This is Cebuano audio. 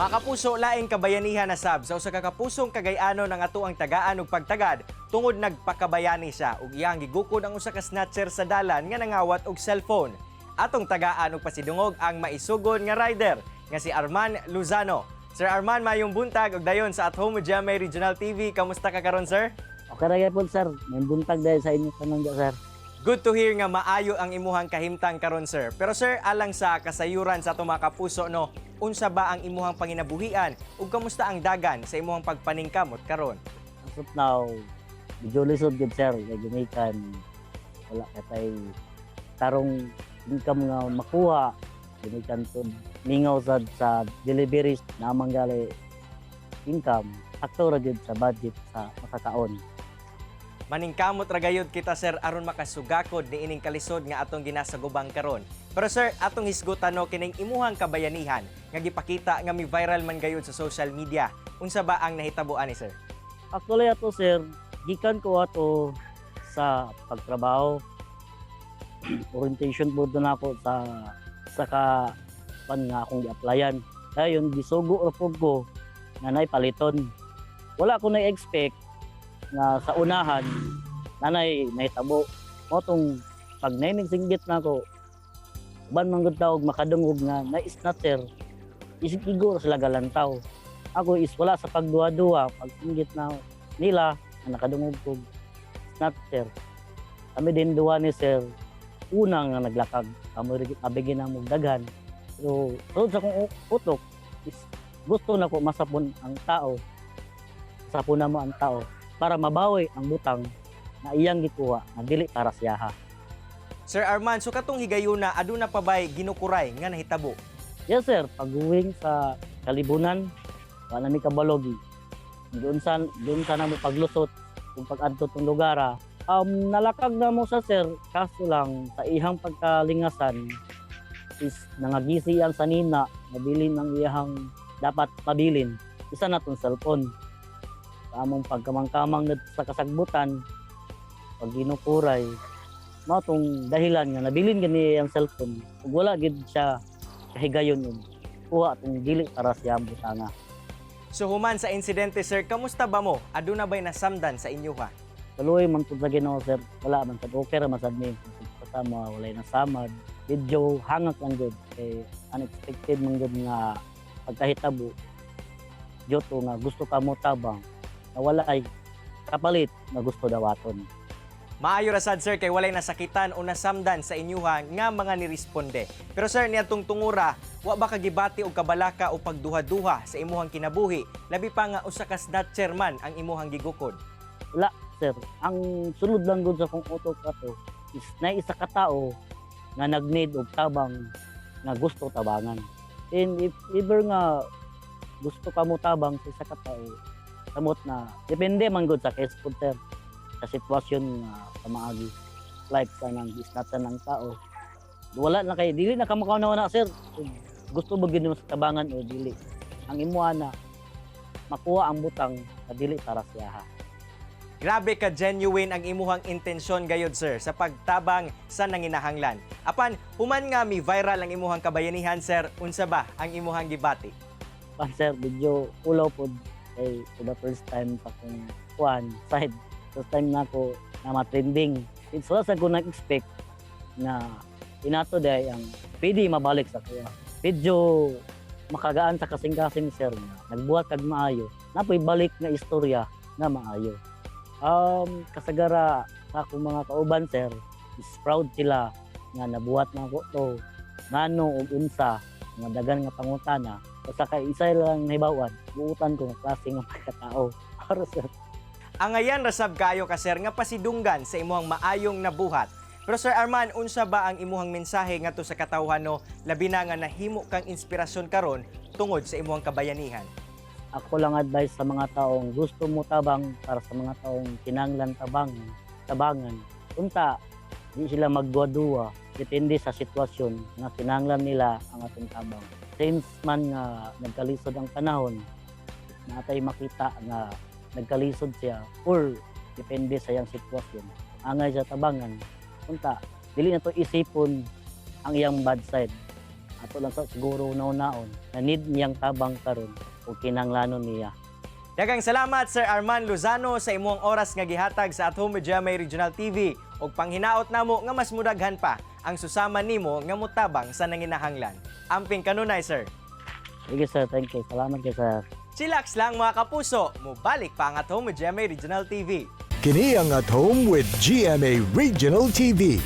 Mga kapuso, laing kabayanihan na sab sa usa ka kapusong Cagayano ang atoang tagaan og pagtagad tungod nagpakabayani siya ug iyang gigukod ang usa ka snatcher sa dalan nga nangawat og cellphone. Atong tagaan og pasidungog ang maisugon nga rider nga si Arman Luzano. Sir Arman, mayong buntag ug dayon sa At Home with GMA Regional TV. Kamusta ka karon, sir? Okay ra gyapon, sir. May buntag dahil sa inyo tanan, sir. Good to hear nga maayo ang imuhang kahimtang karon, sir. Pero sir, alang sa kasayuran sa atong mga kapuso, no, unsa ba ang imuhang panginabuhian ug kamusta ang dagan sa imuhang pagpaningkamot karon? As of now, medyo lisod gid, sir, kay gumikan wala ka tay tarong income nga makuha, gumikan to mingaw sad sa deliveries na gali income, sakto ra gyud sa budget sa makakaon. Maningkamot ra gayud kita, sir, aron makasugakod niining kalisod nga atong ginasagubang karon. Pero sir, atong hisgutan, no, kining imuhang kabayanihan nga gipakita nga mi viral man gayud sa social media. Unsa ba ang nahitabo ani, sir? Actually ato, sir, gikan ko ato sa pagtrabaho. Orientation po doon ako sa ka pan nga akong gi-applyan. Dayon gisugo ra pud ko nga nay paliton. Wala ko na-expect nga sa unahan nanay nahitabo. Mao tong pag singgit na ako, uban man gud tawag makadungog nga na snatcher igo sila galantaw. Ako is wala sa pagduha-duha, pag singgit na nila na nakadungog ko snatcher. Kami din duwa ni sir una nga naglakag. Kamo rin abigin na mo daghan. Pero sulod sa akong utok is gusto na ko masapon ang tao. Masapon na mo ang tao para mabawi ang butang na iyang gikuha nga dili para siyaha. Sir Arman, so katong higayuna, aduna pa bay ginukuray nga nahitabo? Yes sir, pag-uwing sa kalibunan, wala mi kabalogi. Doon sa na mo paglusot kung pag-adto tong lugar. Nalakag na mo sa sir, kaso lang sa ihang pagkalingasan is nangagisi ang sanina, nabilin ang iyahang dapat pabilin. Isa na tong cellphone. Sa among pagkamang-kamang sa kasagbutan, pag ginukuray, mao tong dahilan nga nabilin gani ang cellphone. Ug wala gid siya kahigayon og kuha atong dili para siya ang butanga. So human sa insidente, sir, kamusta ba mo? Aduna bay nasamdan sa inyo ha? Tuloy man pud sa Ginoo, sir, wala man sad, okay ra man sad mi. Kasama walay nasamad. Medyo hangak lang gud kay unexpected man gud nga pagkahitabo. Due to nga gusto ka mo tabang na wala ay kapalit nga gusto dawaton. Maayo ra sad, sir, kay walay nasakitan o nasamdan sa inyuha nga mga niresponde. Pero sir, niadtong tungura, wa ba kagibati og kabalaka o pagduha-duha sa imuhang kinabuhi? Labi pa nga usa ka snatcher man ang imuhang gigukod. Wala, sir. Ang sulod lang gud sa akong utok ato is na isa ka tao nga nag-need og tabang nga gusto tabangan. And if ever nga gusto ka mo tabang sa isa ka tao, samot na depende man gud sa case pud, sir, sa sitwasyon nga pamaagi. Like sa nang isnatsa ng tao. Wala na kay dili na ka makaunawa na, sir, kung gusto ba gyud nimo sa tabangan o dili. Ang imuha na makuha ang butang na dili para siya. Grabe ka genuine ang imuhang intensyon gayod, sir, sa pagtabang sa nanginahanglan. Apan human nga mi viral ang imuhang kabayanihan, sir, unsa ba ang imuhang gibati? Pa sir, medyo ulaw pod kay for the first time sa akong kuan side. First time na ako na ma-trending. It's wala sa ko nag-expect na inato day ang pwede mabalik sa kuya. Medyo makagaan sa kasing-kasing, sir, nga nagbuhat kag maayo. Napoy balik nga istorya nga maayo. Kasagara sa akong mga kauban, sir, is proud sila nga nabuhat na ako to. Ngano ug unsa nga dagan nga pangutana. Basta kay isa lang nahibawan, buutan ko nga klase nga pagkatao. Para sir. Angayan rasab kayo ka, sir, nga pasidunggan sa imuhang maayong nabuhat. Pero Sir Arman, unsa ba ang imuhang mensahe ngadto sa katawhan, no, labi na nga nahimo kang inspirasyon karon tungod sa imuhang kabayanihan? Ako lang advice sa mga taong gusto mo tabang, para sa mga taong kinanglan tabang, tabangan. Unta, di sila magduwa-duwa. Depende sa sitwasyon nga kinanglan nila ang atong tabang. Since man nga nagkalisod ang panahon, natay makita nga nagkalisod siya or depende sa iyang sitwasyon. Angay sa tabangan, unta, dili na to isipon ang iyang bad side. Ato lang sa siguro una-unaon na need niyang tabang karon o kinanglanon niya. Daghang salamat, Sir Arman Lozano, sa imong oras nga gihatag sa At Home with GMA Regional TV ug panghinaot namo nga mas mudaghan pa ang susama nimo nga mutabang sa nanginahanglan. Amping kanunay, sir. Sige sir, thank you. Salamat kay sir. Chillax lang, mga kapuso, mubalik pa ang At Home with GMA Regional TV. Kini ang At Home with GMA Regional TV.